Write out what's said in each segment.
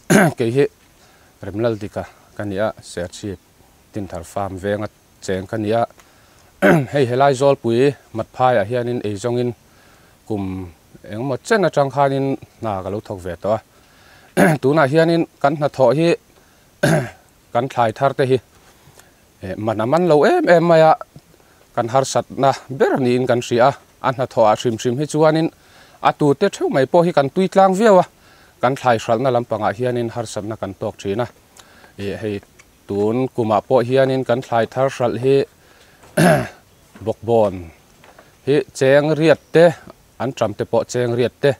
Kei hi Remlal Dika ka ni a, Serchhip Tinthar Farm venga cheng ka ni a. Hei helai Zawlpui Matphaiah hianin eizawngin kum engemaw chen atang khanin hna ka lo thawk ve tawh a. Tunah hianin kan hnathawh hi kan thlai thar te hi man a man lo em em mai a, kan harsatna ber niin kan hria a, a hnathawh ah hrim hrim hi chuanin a tute theuh mai pawh hi kan tui tlang viau a, kan thlai hralhna lampangah hianin harsatna kan tawk thin a, ih hei tun kumah pawh hianin kan thlai thar hralh hi bawkbawn hi cheng riat te an ṭam te pawh cheng riat te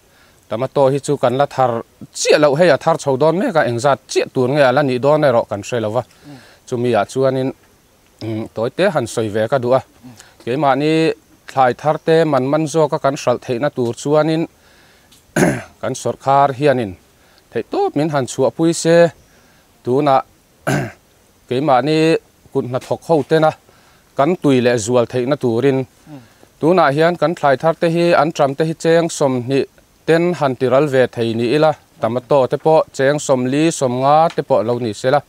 Tomato hi chu kan la thar chiah loh hei a thar chho dawn mek a, engzat chiah tur nge a la nih dawn erawh kan hre lo va, chumi ah chuanin tawi te han sawi ve ka duh a, keimahni thlai thar te man man zawka kan hralh theihna tur chuanin kan sawrkhar hianin theihtawp min han chhuahpui se, tunah keimahni kut hnathawk ho tena kan tui leh zual theihna turin tunah hian kan thlai thar te hi an tram te hi cheng 20 ten han ti ral ve thei ni ila, tomato te pawh cheng 40 50 te pawh lo ni sela,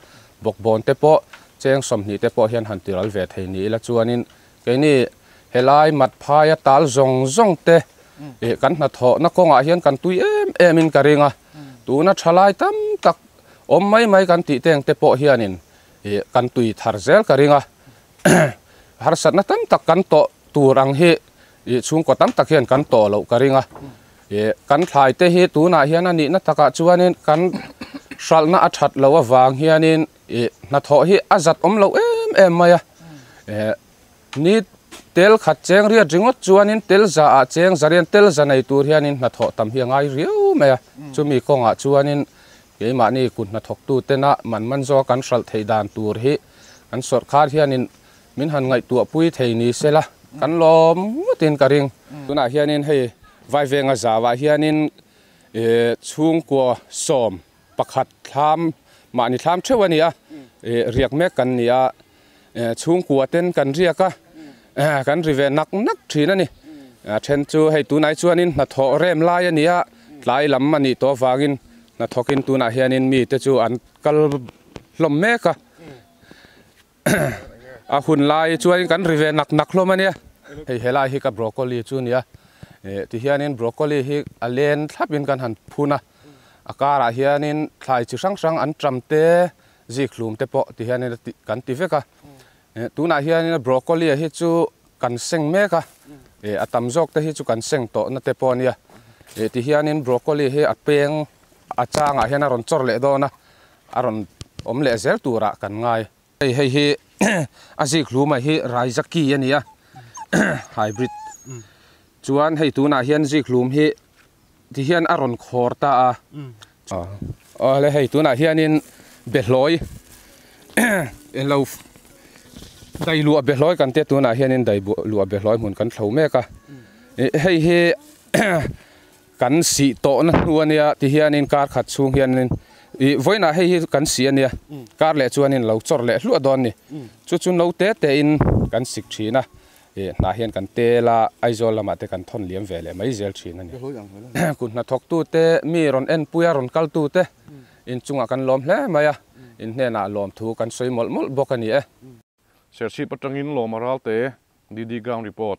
bawkbawn te pawh cheng 20 te pawh hian han ti ral ve thei ni ila chuanin keini helai mat phaia tal zawng zawng te kan hnathawhna kawngah hian kan tui em em in ka ring a, tuna thalai tam tak awm mai mai kan tih teng te pawh hianin ih kan tui thar zel ka ring a, harsatna tam tak kan tawh tur ang hi ih chhungkaw tam tak hian kan tawh loh ka ring a, ih kan thlai te hi tunah hian a nihna takah chuanin kan hralhna a that loh avang hianin ih hnathawh hi a zat awm loh em em mai a, eh ni tel khat cheng riat ringawt chuanin tel za ah cheng za rian tel za nei tur hianin hnathawh tam hi a ngai riau mai a, chumi kawngah chuanin Keimahni kut hnathawktutena man man zawk kan hralh theih dan tur hi kan sawrhkhar hianin min han ngaihtuahpui thei ni sela kan lawm ngawtin ka ring. Tunah hianin hei Vaivenga zauah hianin chhungkua 11 thlam mahni thlam theuh a ni a, riak mek kan ni a, chhungkua ten kan riak a, kan ri ve nak nak thin a ni. A then chu hei tunai chuanin hnathawh rem lai a ni a, tlai lam a nih tawh avangin hnathawkin tunah hianin mite chu an kal hlawm mek a. A hun lai chuanin kan ri ve nak nak hlawm a nia. Hei helai hi ka broccoli chu a ni a, tihianin broccoli hi a len thlapin kan han phun a, a karah hianin thlai chi hrang hrang an ṭam te, zik hlum te pawh tihianin kan ti vek a. Tunah hianin broccoli hi chu kan seng mek a, a tam zawk te hi chu kan seng tawh na te pawh a nia. Tihianin broccoli hi a peng a changah hian a rawn chawr leh dawn a, a rawn awm leh zel turah kan ngai. Hei hei hi a zik hluma hi Raizaki a ni a, hybrid. Chuan hei tunah hian zik hlum hi tihian a rawn khawr ta a. Awle hei tunah hianin behlawi eng lo dai luah behlawi kan tia tunah hianin dai luah behlawi hmun kan thlo mek a hei hi kan sih tawhna hnu a nia tihianin kar khat chhung hianin ih vawiinah hei hi kan sih a nia kar leh chuanin lo chawr leh hluah dawn a ni chu chu no te te in kan sik thin a. Ih hnah hian kan tel a, Aizawl lamah te kan thawn liam ve leh mai zel thin a ni. Kut hnathawktute, mi rawn enpui a rawn kaltute inchungah kan lawm hle mai a, in hnenah lawmthu kan sawi mawlh mawlh bawk a ni e. Serchhip atangin Lawma Ralte, DD Ground Report.